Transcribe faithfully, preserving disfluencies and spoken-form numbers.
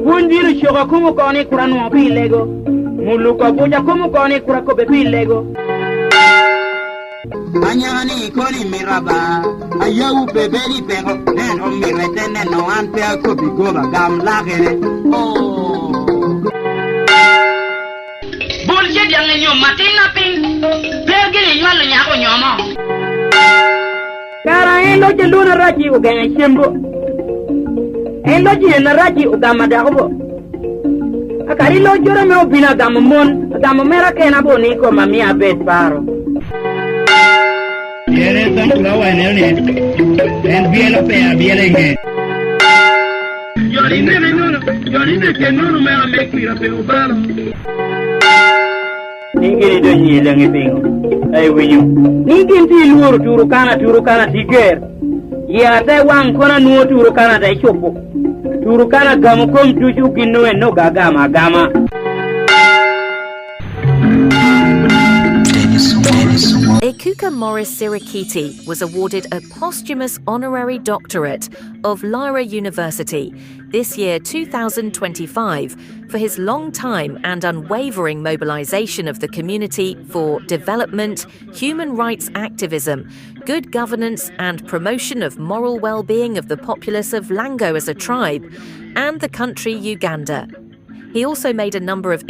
Pwony bino coko akomo oko ni kur anwoŋo pi lego. Muluko abuc akomo oko ni kur akobbe pi lego. Anyaka ni ikoni mito aba, ayawu pe bedo i peko, nen omito ete neno an pe akobbi goba gam lakere. Oh. Bol ce dyaŋ enyom atin apiny, pe gin inywalo nyako onyomo. Kara en loc a lwon arac-ci ogeŋo ecembo, en loc i en arac-ci ogamo adako bo. Akadi locoro ame obino agamo mon, agamo mera kena bo ni koma mia abed paro. Pien en dam tulawa en ene, en byelo pe abyela i ŋe. Joni nene nono, joni neke nono me ame kwira pe obalo. Ni gin idonyo i leŋe piŋo? Ka iwinyo ni gin tye i lworo Turukana, Turukana tye ger. Yie ate waŋ kono anwoŋo Turukana te cupo. Turukana gamo kom ducu gin oen oga gamo agama. Ekuka Morris Sirikiti was awarded a posthumous honorary doctorate of Lyra University this year, two thousand twenty-five, for his long time and unwavering mobilization of the community for development, human rights activism, good governance, and promotion of moral well-being of the populace of Lango as a tribe and the country Uganda. He also made a number of